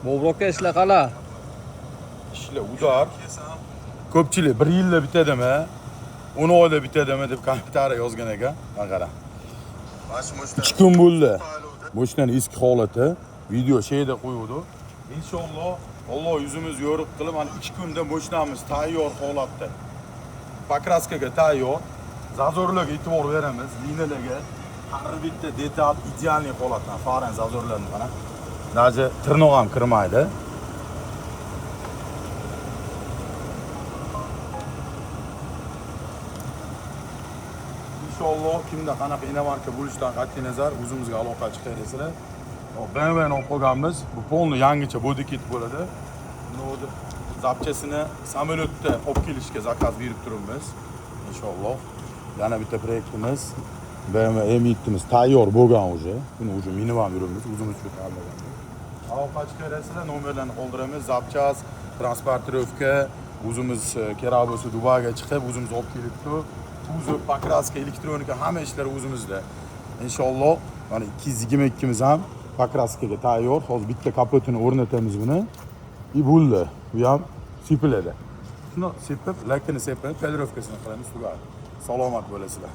Bobur aka, ishlar qala? Ishlar удар. Ko'pchilik bir yilda bitadimi, 10 oyda bitadimi deb kommentariy yozgan ekan. Mana qara. 2 kun bo'ldi. Mashinani eski holati video sheyda qo'yuvdi. Inshaalloh Alloh yuzimiz yorug' qilib, mana 2 kunda mashinamiz tayyor holatda. Покраска ga tayyor. Зазор larga e'tibor beramiz, liniyalarga. Har bitta detal идеальный holatda. Фара зазор larni mana. Даже tirnoq ham kirmaydi. Inshaalloh kimda qanaqa иномарка bo'lishidan qat'iy nazar o'zimizga aloqa chiqarasizlar. Hop, BMWni olib qolganmiz. Bu полный yangicha body kit bo'ladi. Buni o'zi запчасть ini samolyotda olib kelishga заказ berib turibmiz. Inshaalloh. Yana bitta proyektimiz BMW M7imiz tayyor bo'lgan уже. Buni уже minib ham yuribmiz, o'zimiz uchun tayyorlagan. Aloqa chiqarasizlar, nomerlarni qoldiramiz. Запчасть, транспортировка, o'zimiz kerak bo'lsa Dubayga chiqib, o'zimiz olib kelib turib, kuzov, покраска, elektronika, hamma ishlar o'zimizda. Inshaalloh mana 222imiz ham покраска ga tayyor. Hozir bitta kapotini o'rnatamiz buni. И bo'ldi. Bu ham sepiladi. Shuni sepib, lakini sepib, полировка sini qilamiz, tugadi. Salomat bo'lasizlar.